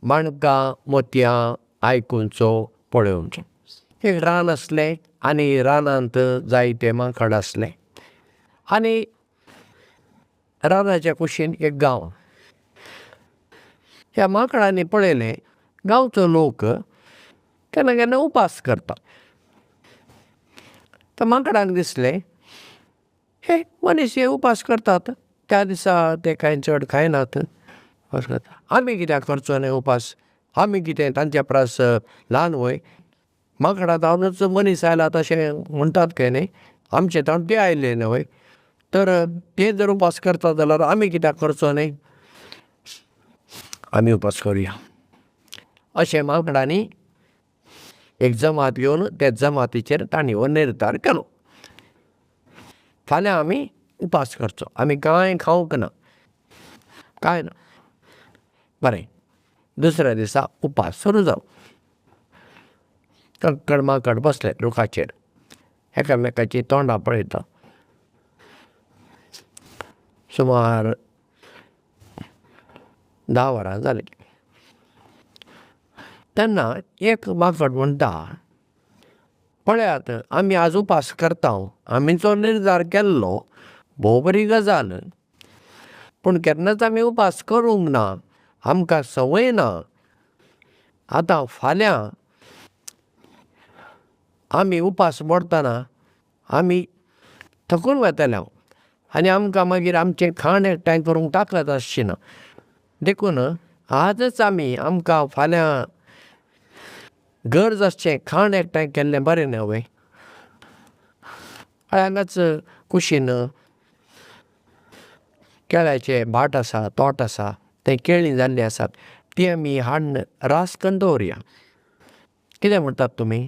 माणकां मोतयां आयकुचो पळोवचो. एक रान आसलें आनी रानांत जायते माकड आसले आनी रानाच्या कुशीन एक गांव. ह्या माकडांनी पळयलें गांवचो लोक केन्ना केन्ना उपास करता. तर माकडांक दिसलें हे मनीस हे उपास करतात त्या दिसा ते कांय चड खायनात, आमी कित्याक करचो न्हय उपास? आमी कितें तांच्या परस ल्हान व्हय? माकडां जावनच मनीस आयल्यात अशें म्हणटात खंय न्ही? आमचे जावन ते आयले न्हय? तर ते जर उपास करतात जाल्यार आमी कित्याक करचो न्हय? आमी उपास करुया. अशें माकडांनी एक जमात घेवन ते जमातीचेर तांणी हो निर्धार केलो. फाल्यां आमी उपास करचो, आमी कांय खावंक ना, कांय ना. बरें, दुसऱ्या दिसा उपास सुरू जालो. सगळे माकड बसले रुखाचेर, एकामेकाचीं तोंडां पळयतात. सुमार 10 वरां जालीं. तेन्ना एक माकड म्हणटा, पळयात आमी आज उपास करता, आमी जो निर्धार केल्लो भोव बरी गजाल, पूण केन्नाच आमी उपास करूंक ना, आमकां संवय ना. आतां फाल्यां आमी उपास मोडटना आमी थकून वतले आनी आमकां मागीर आमचें खाण एकठांय करूंक ताकद आसची ना. देखून आजच आमी आमकां फाल्यां गरज आसचें खाण एकठांय केल्लें बरें न्हय व्हय? हांगाच कुशीन केळ्याचें भाट आसा, तोट आसा, थंय केळीं जाल्लीं आसात, तीं आमी हाडून रास करून दवरुया. कितें म्हणटात तुमी?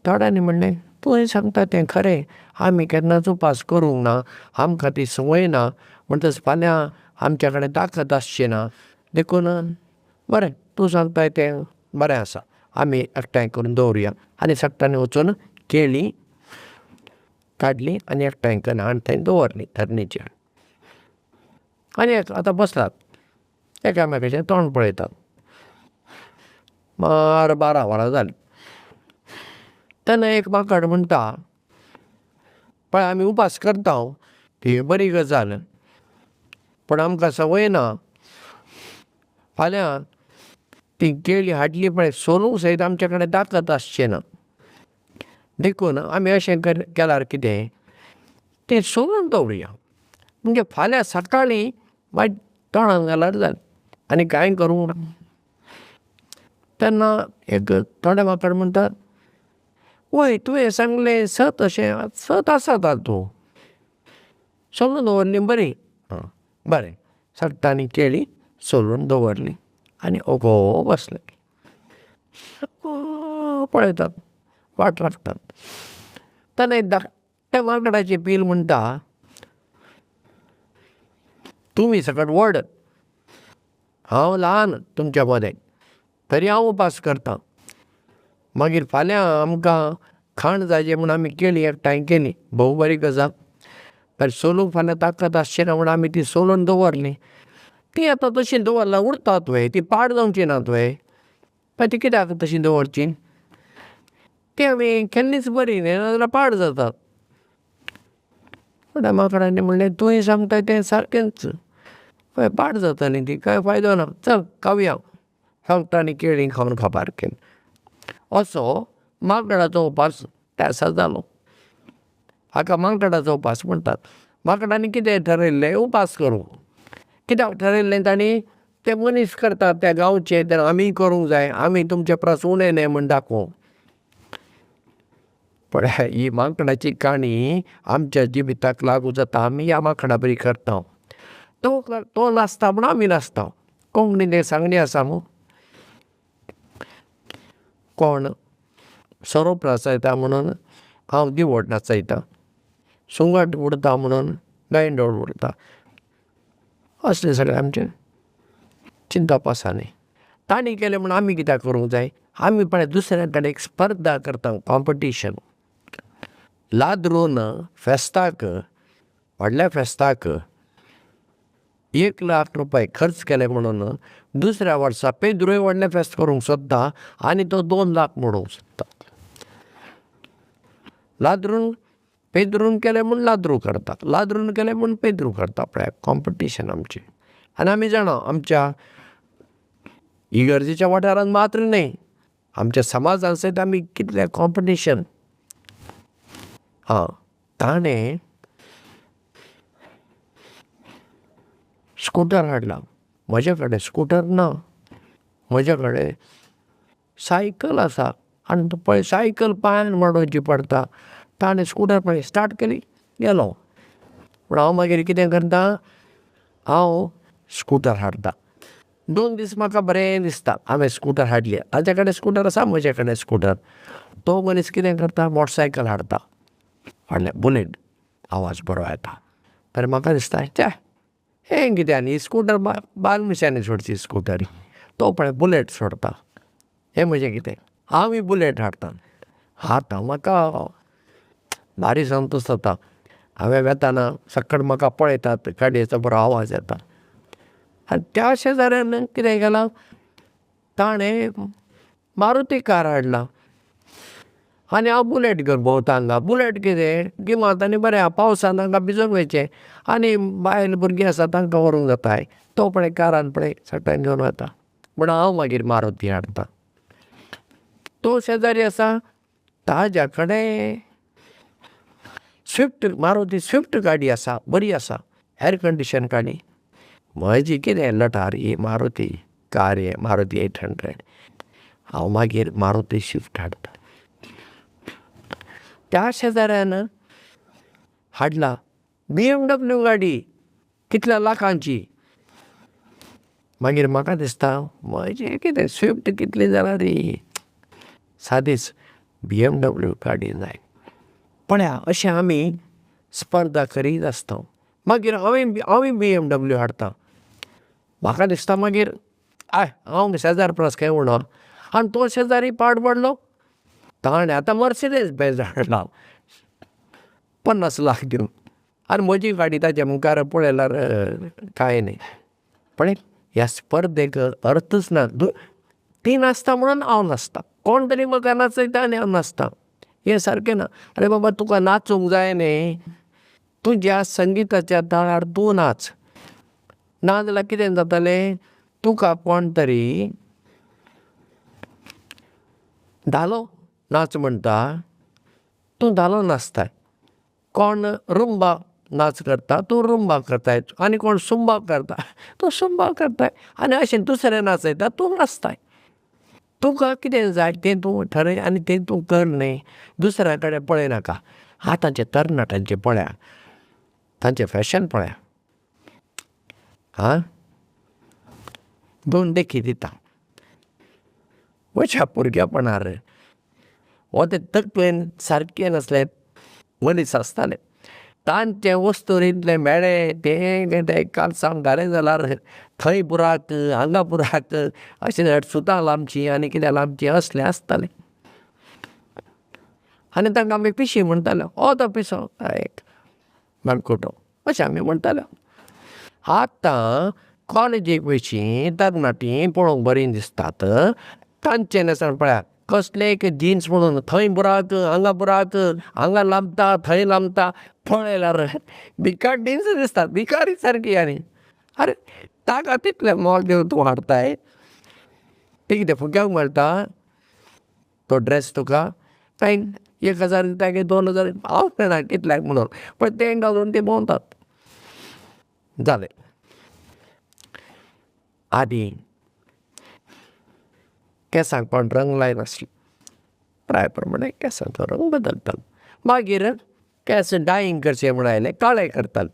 थोड्यांनी म्हणलें, तूं सांगता तें खरें, आमी केन्नाच उपास करूंक ना, आमकां ती संवय ना, म्हणटच फाल्यां आमचे कडेन ताकद आसची ना, देखून बरें तूं सांगता तें बरें आसा, आमी एकठांय करून दवरुया. आनी सगळ्यांनी वचून केळीं काडलीं आनी एकठांय करून हाडून थंय दवरलीं धरणीचेर. आनी आतां बसलात, एकामेकाचें तोंड पळयतात. सुमार 12 वरां जालीं. तेन्ना एक माकड म्हणटा, पळय आमी उपास करता ती बरी गजाल, पूण आमकां संवय ना. फाल्यां ती केळीं हाडली पळय सोलूंक सयत आमचे कडेन ताकद आसची ना. देखून आमी अशें केल्यार कितें, तें सोलून दवरुया, म्हणजे फाल्यां सकाळीं मागीर तोंडांत घाल्यार जालें आनी कांय करूंक ना. तेन्ना एक थोडे माकड म्हणटात, वय तुवें सांगलें सत अशें, सत आसा तातूंत, सोलून दवरलीं बरीं. बरें, सगळ्यांनी केळीं सोलून दवरलीं आनी ओगोव बसले. पळयतात, वाट लागतात. तेन्ना एक धाकटें माकडाचें पील म्हणटा, तुमी सगळे व्हड, हांव ल्हान तुमच्या मदें, तरी हांव उपास करतां. मागीर फाल्यां आमकां खाण जाय म्हूण आमी केळीं एकठांय केलीं, भोव बरी गजाल. तर सोलूंक फाल्यां ताकद आसची ना म्हूण आमी तीं सोलून दवरलीं. तीं आतां तशीं दवरल्यार उरतात व्हय? तीं पाड जावचीं नात व्हय? मागीर तीं कित्याक तशीं दवरचीं? तीं आमी केल्लींच बरीं न्हय, नाजाल्यार पाड जातात. व्हडल्या माकडांनी म्हणलें, तूंय सांगता तें सारकेंच, हय पाड जातलीं तीं, कांय फायदो ना, चल खावया. सगळ्यांनी केळीं खावन काबार केलीं. असो माकडाचो उपास त्या दिसा जालो. हाका माकडाचो उपास म्हणटात. माकडांनी कितें ठरयल्लें, उपास करूंक. कित्याक ठरयल्लें तांणी, ते मनीस करतात त्या गांवचे, तेन्ना आमीय करूंक जाय, आमी तुमचे परस उणें न्हय म्हूण दाखोवंक. पूण ही माकडाची काणी आमच्या जिविताक लागू जाता. आमी ह्या माकडा बरी करता. तो नाचता म्हूण आमी नाचता. कोंकणींत एक सांगणी आसा न्हू, कोण सोरोप नाचयता म्हणून हांव दिवट नाचयतां, सुंगट उडता म्हणून गांयडोळ उडता. असलें सगळें आमचें चिंतप आसा न्ही. तांणी केलें म्हूण आमी कित्याक करूंक जाय? आमी पळय दुसऱ्या कडेन एक स्पर्धा करता, कॉम्पिटिशन. लाद्रून फेस्ताक, व्हडल्या फेस्ताक 1 लाख रुपया खर्च केले म्हणून दुसऱ्या वर्सा पेद्रूय व्हडलें फेस्त करूंक सोदता आनी तो 2 लाख मोडूंक सोदता. लाद्रून पेद्रून केलें म्हूण लाद्रू करता, लाद्रून केलें म्हूण पेद्रू करता. पळयात कॉम्पिटिशन आमचें. आनी आमी जाणा आमच्या इगर्जेच्या वाठारांत मात्र न्हय, आमच्या समाजान सयत आमी कितलें कॉम्पिटिशन. आं, ताणें स्कुटर हाडला, म्हजे कडेन स्कुटर ना, म्हजे कडेन सायकल आसा. आनी तूं पळय सायकल पांयान माडोवची पडटा, ताणें स्कुटर पळय स्टार्ट केली, गेलो. पूण हांव मागीर कितें करता, हांव स्कुटर हाडटा. 2 दीस म्हाका बरें दिसता, हांवें स्कुटर हाडली. ताचे कडेन स्कुटर आसा, म्हजे कडेन स्कुटर. तो मनीस कितें करता, मोटरसायकल हाडटा, व्हडलें बुलेट, आवाज बरो येता. तर म्हाका दिसता, च्या, हें कितें आनी स्कुटर, बायल मनशांनी सोडची स्कुटर, तो पळय बुलेट सोडता. हें म्हजें कितें, हांवूय बुलेट हाडटा. आतां म्हाका भारी संतोश जाता. हांवें वेताना सक्कड म्हाका पळयतात, गाडयेचो बरो आवाज येता. आनी त्या शेजाऱ्यान कितें केलां, ताणें मारुती कार हाडलां आनी हांव बुलेट घेवन भोंवता हांगा. बुलेट कितें गिमांत आनी बरें आहा, पावसान हांगा भिजून वयचें आनी बायल भुरगीं आसा तांकां व्हरूंक जाताय. तो पळय कारान पळय सगळ्यांक घेवन वता. म्हूण हांव मागीर मारुती हाडटा. तो शेजारी आसा ताज्या कडेन स्विफ्ट, मारुती स्विफ्ट गाडी आसा, बरी आसा, एर कंडिशन गाडी. म्हजी कितें लटार ही मारुती कार, हें मारुती 800. हांव मागीर मारुती स्विफ्ट हाडटा. त्या शेजाऱ्यान हाडला बीएमडब्ल्यू गाडी, कितल्या लाखांची. मागीर म्हाका दिसता, म्हजें कितें स्विफ्ट कितली जाल्यार सादीच, बीएमडब्ल्यू गाडी जाय. पळया, अशें आमी स्पर्धा करीत आसता. मागीर हांवूय बीएमडब्ल्यू हाडटा. म्हाका दिसता मागीर, I, हांव शेजार परस खंय उणो. आनी तो शेजारी पाड पडलो, ताणें आतां मर्सिडीज बेंज हाडला 50 लाख दिवन. आनी म्हजी गाडी ताच्या मुखार पळयल्यार कांय न्हय. पळय, ह्या स्पर्धेक अर्थच ना. ती नाचता म्हणून हांव नाचता, कोण तरी म्हाका नाचयता आनी हांव नाचता, हें सारकें ना. आरे बाबा, तुका नाचूंक जाय न्ही, तुज्या संगिताच्या ताळार तूं नाच. नाजाल्यार कितें जातलें, तुका कोण तरी धालो नाच म्हणटा, तूं धालो नाचताय, कोण रुम्बा नाच करता, तूं रुम्बा करताय, आनी कोण सुम्बा करता, तूं सुम्बा करताय. आनी अशें दुसरे नाचयता, तूं नाचताय. तुका कितें जाय तें तूं ठरय आनी तें तूं कर न्ही, दुसऱ्या कडेन पळयनाका. आतांचे तरणाट्यांचें पळया, तांचें फॅशन पळया. आं, दोन देखी दिता. म्हज्या भुरगेपणार हो ते तकलेन सारकें नासले मनीस आसताले. तांचे वस्तूर इतले म्हेळे, तें तें कालसांव घालें जाल्यार थंय बुराक, हांगा बुराक, अशें सुतां लांबचीं आनी कितें लांबचीं असलें आसतालें. आनी तांकां आमी पिशी म्हणटाले. हो तो पिसो एक माणकुटो, अशें आमी म्हणटाले. आतां कॉलेजीक वयचीं तरणाटीं पळोवंक बरीं दिसतात. तांचें न्हेसण पळयात, कसलें एक जिन्स म्हणून थंय बुराक, हांगा बुराक, हांगा लांबता, थंय लांबता. पळयल्यार भिकाड्डींच दिसतात, भिकारी सारकी. आनी आरे, ताका तितलें मोल दिवन तूं हाडताय, तें कितें फुक्याक मेळटा तो ड्रेस तुका? कांय 1000 दिता की 2000, हांव जाणा कितल्याक म्हणून, पण तें घालून ते भोंवतात. जालें. आदी केंसांक कोण रंग लायनासले. प्राये प्रमाणे केंसांचो रंग बदलतालो. मागीर केंस डायींग करचें म्हूण आयलें, काळे करताले.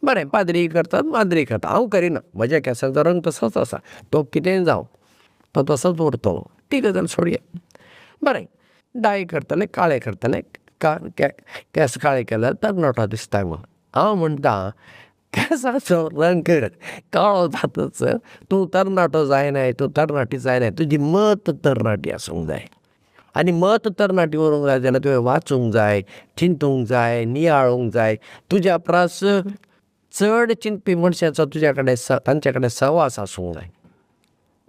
बरें, पाद्रीय करतात, माद्रीय करतात. हांव करिना, म्हज्या केंसांचो रंग तसोच आसा, तो कितेंय जावं, तो तसोच उरतलो. ती गजाल सोडया. बरें, डाय करतले, काळे करतले, केंस काळे केल्यार तरणाटो दिसता म्हूण. हांव म्हणटा, केंसाचो रंग काळो जातच तूं तरणाटो जायनाय, तूं तरणाटी जायनाय. तुजी मत तरणाटी आसूंक जाय. आनी मत तरणाटी उरूंक जाय जाल्यार तुवें वाचूंक जाय, चिंतूंक जाय, नियाळूंक जाय. तुज्या परस चड चिंतपी मनशाचो तुज्या कडेन तांचे कडेन सहवास आसूंक जाय.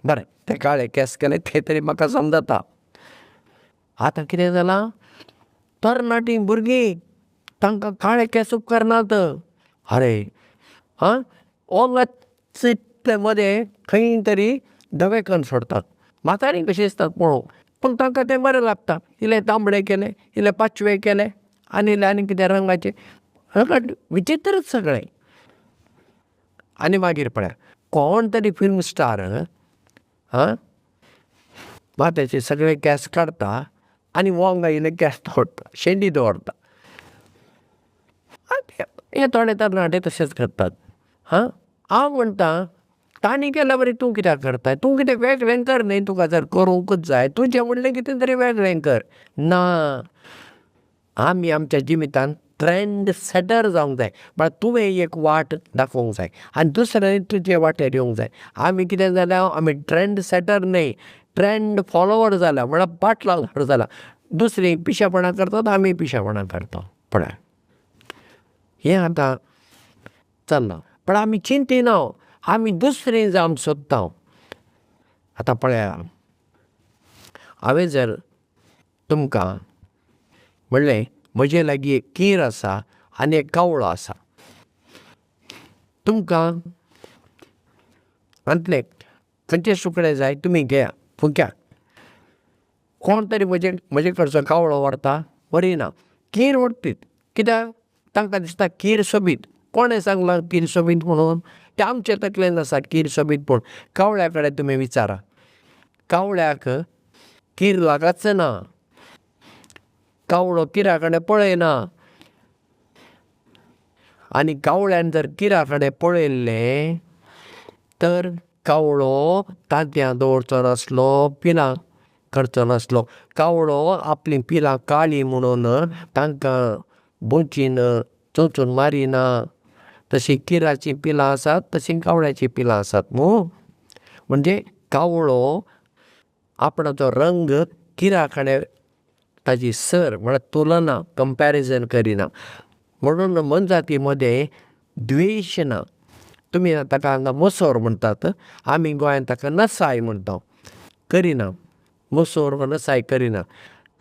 बरें, ते काळे केंस केले ते तरी म्हाका समजता. आतां कितें जालां, तरणाटीं भुरगीं तांकां काळे केंस उपकारनात. आरे आं, मदें खंय तरी धवे कन्न सोडटात. म्हातारीं कशीं दिसतात पळोवंक, पूण तांकां तें बरें लागता. इल्ले तांबडे केले, इल्ले पाचवे केले आनी इल्ले आनी कितें रंगाचे, विचित्रच सगळें. आनी मागीर पळयात, कोण तरी फिल्म स्टार आं माथ्याचे सगळे केंस काडटा आनी वोंग आयिल्ले केंस दवरता, शेंडी दवरता. हे थोडे तरणाटे तशेंच करतात. हां, हांव म्हणटां तांणी केल्या बरी तूं कित्याक करताय? तूं कितें वेगळें कर न्ही, तुका जर करूंकच जाय तुजें म्हणलें कितें तरी वेगळें कर. ना, आमी आमच्या जिवितांत ट्रेंड सेटर जावंक जाय. म्हळ्यार तुवें एक वाट दाखोवंक जाय आनी दुसऱ्यांनी तुजे वाटेर येवंक जाय. आमी कितें जाल्या, आमी ट्रेंड सेटर न्हय, ट्रेंड फॉलोवर जाल्या, म्हळ्यार पाटलावकार जाला. दुसरीं पिशेपणां करतात, आमी पिशेपणां करतात. पळय, हें आतां चल्लां. पण आमी चिंतिना, आमी दुसरीं जावंक सोदता. आतां पळया, हांवें जर तुमकां म्हणलें म्हजे लागीं एक कीर आसा आनी एक कावळो आसा, तुमकां हांतलें खंयचें सुकणें जाय तुमी घेया, फुंक्या. कोण तरी म्हजे कडचो कावळो व्हरता? व्हरिना. कीर व्हरतीत. कित्याक? तांकां दिसता कीर सोबीत. कोणें सांगलां कीर सोबीत म्हणून? तें आमचे तकलेन आसा कीर सोबीत म्हूण. कावळ्या कडेन तुमी विचारा, कावळ्याक कीर लागच ना. कावळो किरा कडेन पळयना. आनी कावळ्यान जर किरा कडेन पळयल्लें तर कावळो तांतयां दवरचो नासलो, पिलां करचो नासलो. कावळो आपलीं पिलां काळीं म्हणून तांकां बोचीन चोंचून मारिना. तशीं किराचीं पिलां आसात तशीं कावळ्याचीं पिलां आसात न्हू. म्हणजे कावळो आपणाचो रंग किरा कडेन ताची सर म्हळ्यार तुलना, कंपेरिजन करिना. म्हणून मनजाती मदें द्वेश ना. तुमी ताका हांगा मोसोर म्हणटात, आमी गोंयांत ताका नसाय म्हणटा. करिना, मोसोर वा नसाय करिना.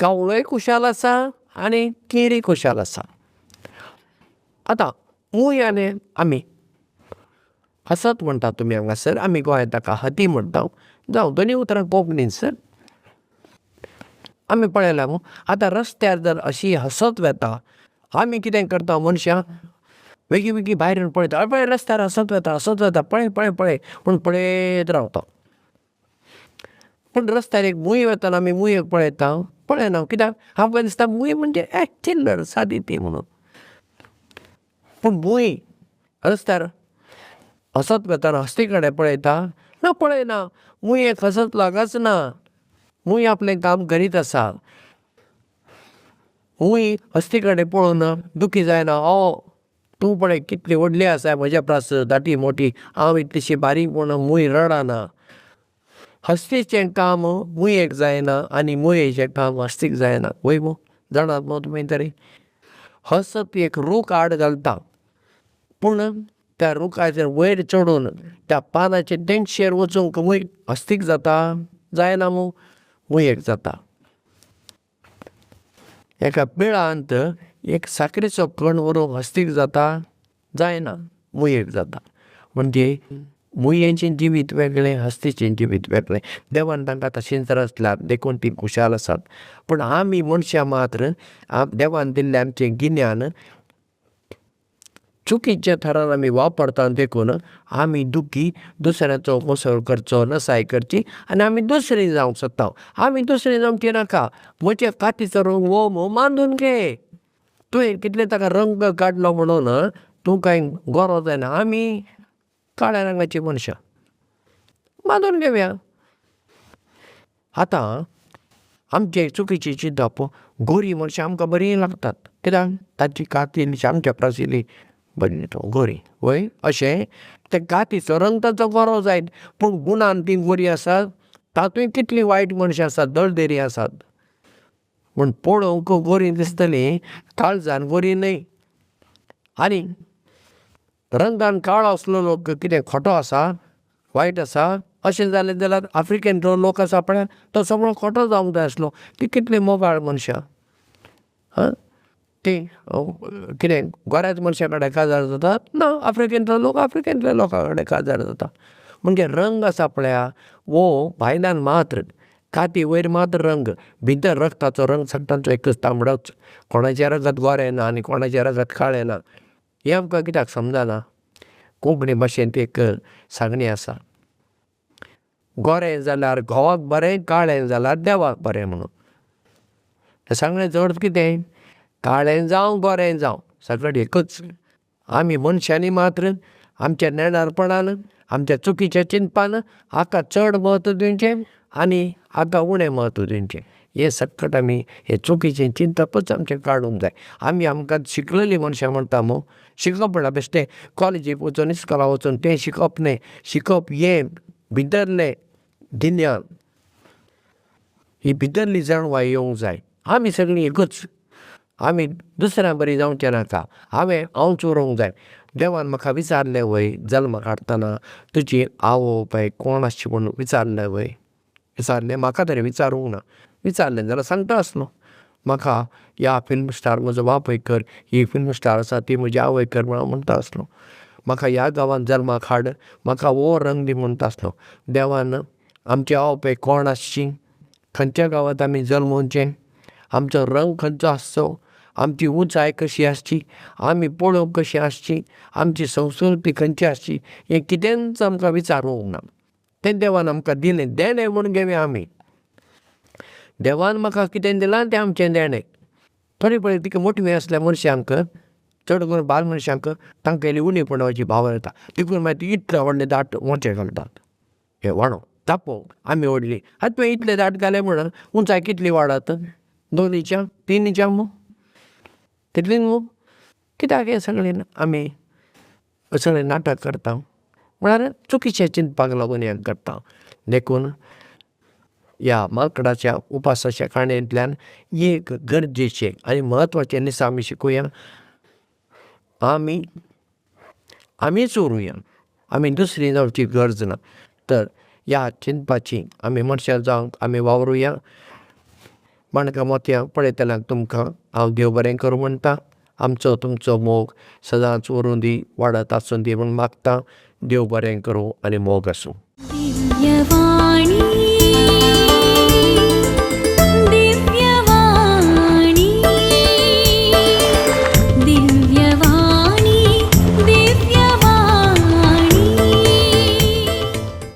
कावळोय खुशाल आसा आनी किरूय खुशाल आसा. आतां मूय आनी आमी हसत म्हणटात तुमी हांगासर, आमी गोंयांत ताका हती म्हणटा. जावं, दोनूय उतरां कोंकणीच. आमी पळयलां न्हू, आतां रस्त्यार जर अशी हसत वेता, आमी कितें करता मनशां बेगी बेगी भायर येवन पळयता, हय पळय रस्त्यार हसत वेता, हसत वेता, पळय पळय पळय म्हूण पळयत रावता. पूण रस्त्यार एक मूय वेतना आमी मुयेक पळयता? पळयना. कित्याक? आमकां दिसता मूय म्हणजे चिल्लर सादी ती म्हणून. पूण मूय रस्त्यार हसत वेतना हस्ती कडेन पळयता? ना, पळयना. मुयेक हसत लागच ना. मूय आपलें काम करीत आसा. मूय हस्ती कडेन पळोवन दुखी जायना, ओ तूं पळय कितली व्हडली आसा म्हज्या परस धाटी मोठी, हांव इतलीशी बारीक म्हूण मूय रडना. हस्तीचें काम मुयेक जायना आनी मुयेचें काम हस्तीक जायना. वय मू? जाणात मू तुमी तरी? हसत एक रूख आड घालता, पूण त्या रुखाचेर वयर चडून त्या पानाचे तेंगशेर वचूंक मूय हस्तीक जाता? जायना मू? मुयेक जाता. एका बिळांत एक साकरेचो कण व्हरूंक हस्तीक जाता? जायना, मुयेक जाता. म्हणजे मुयेचें जिवीत वेगळें, हस्तीचें जिवीत वेगळें. देवान तांकां तशेंच रचल्यात देखून तीं खुशाल आसात. पूण आमी मनशां मात्र देवान दिल्लें आमचें गिन्यान चुकीच्या थरान आमी वापरतात, देखून आमी दुखी, दुसऱ्याचो मसळ करचो, नसाय करची आनी आमी दुसरी जावंक सोदता. आमी दुसरी जावची नाका. म्हजे कातीचो रंग हो म्हूण मानून घे. तुवें कितले ताका रंग काडलो म्हणून तूं कांय गोरो जायना. आमी काळ्या रंगाची मनशां, मानून घेवया. आतां आमचें चुकीचें चिंतप, गोरी मनशां आमकां बरीं लागतात. कित्याक? तांची कात इल्लीशी आमच्या परस इल्ली बरी, गोरी वय. अशें ते कातीचो रंग ताचो गोरो जायत, पूण गुणान तीं गोरीं आसात. तातूंत कितलीं वायट मनशां आसात, दळदेरी आसात. पूण पळोवंक गोरीं दिसतलीं, काळजान गोरीं न्हय. आनी रंगान काळो आसलो लोक कितें खोटो आसा, वायट आसा? अशें जालें जाल्यार आफ्रिकेंतलो लोक आसा पळय तो सगळो खोटो जावंक जाय आसलो. तीं कितलीं मोगाळ मनशां, आं, तीं कितें गोऱ्याच मनशां कडेन काजार जातात? ना, आफ्रिकेंतलो लोक आफ्रिकेंतल्या लोकां कडेन काजार जाता. म्हणजे रंग आसा पळया हो भायल्यान मात्र, काती वयर मात्र रंग, भितर रगताचो रंग सगळ्यांचो एकच, तांबडोच. कोणाचें रगत गोरें ना आनी कोणाचें रगत काळें ना, हें आमकां कित्याक समजना? कोंकणी भाशेंत एक सांगणी आसा, गोरें जाल्यार घोवाक बरें, काळें जाल्यार देवाक बरें म्हणून. ह्या सांगणेचो अर्थ कितें? काळें जावं गोरें जावं सगळें एकच. आमी मनशांनी मात्र आमच्या नेणारपणान, आमच्या चुकिच्या चिंतपान हाका चड म्हत्व दिवचें आनी हाका उणें म्हत्व दिवचें, हें सक्कट आमी हें चुकिचें चिंतपच आमचें काडूंक जाय. आमी आमकां शिकललीं मनशां म्हणटा मूं? शिकप म्हळ्यार बेश्टें कॉलेजीक वचून इस्कोलाक वचून तें शिकप न्हय. शिकप हें भितरलें गिन्यान, ही भितरली जाणवाय येवंक जाय. आमी सगळीं एकूच, आमी दुसऱ्यां बरी जावचें नाका, हांवें हांवच उरोंक जाय. देवान म्हाका विचारलें व्हय जल्माक हाडटना तुजी आवय बापूय कोण आसची म्हूण विचारलें व्हय? विचारलें? म्हाका तरी विचारूंक ना. विचारलें जाल्यार सांगता आसलों, म्हाका ह्या फिल्म स्टार म्हजो बापूय कर, ही फिल्म स्टार आसा ती म्हजी आवय कर म्हूण हांव म्हणटा आसलों. म्हाका ह्या गांवांत जल्माक हाड, म्हाका हो रंग दी म्हणटा आसलों. देवान आमची आवय बापूय कोण आसचीं, खंयच्या गांवांत आमी जल्मोवचें, आमचो रंग खंयचो आसचो, आमची उंचाय कशी आसची, आमी पळोवंक कशीं आसचीं, आमची संस्कृती खंयची आसची, हें कितेंच आमकां विचारूंक ना. तें देवान आमकां दिलें, देणें म्हूण घेवया आमी. देवान म्हाका कितें दिलां तें आमचें देणें. थोडीं पळय तिका मोटवीं आसल्या मनशांक, चड करून बायल मनशांक तांकां इल्ली उणेपणाची भावना येता. देखून मागीर ती इतले व्हडले दाट मोचे घालतात. हे व्हाणो दाखोवंक आमी व्हडलीं. आतां तुवें इतले दाट घाले म्हणून उंचाय कितली वाडत? 2 इंचां? 3 इंचां मू? तितलीच मू? कित्याक हें सगळें आमी सगळें नाटक करता? म्हळ्यार चुकिचें चिंतपाक लागून हें करता. देखून ह्या माकडाच्या उपासाच्या काणयेंतल्यान एक गरजेचें आनी म्हत्वाचें दिसा आमी शिकुया, आमी आमीच उरुया, आमी दुसरी जावची गरज ना. तर ह्या चिंतपाची आमी मनशां जावंक आमी वावरुया. माणकां मोतयां पळयतल्यांक तुमकां हांव देव बरें करूं म्हणटा. आमचो तुमचो मोग सदांच उरूं दी, वाडत आसूं दी म्हूण मागतां. देव बरें करूं आनी मोग आसूं. दिव्यवाणी.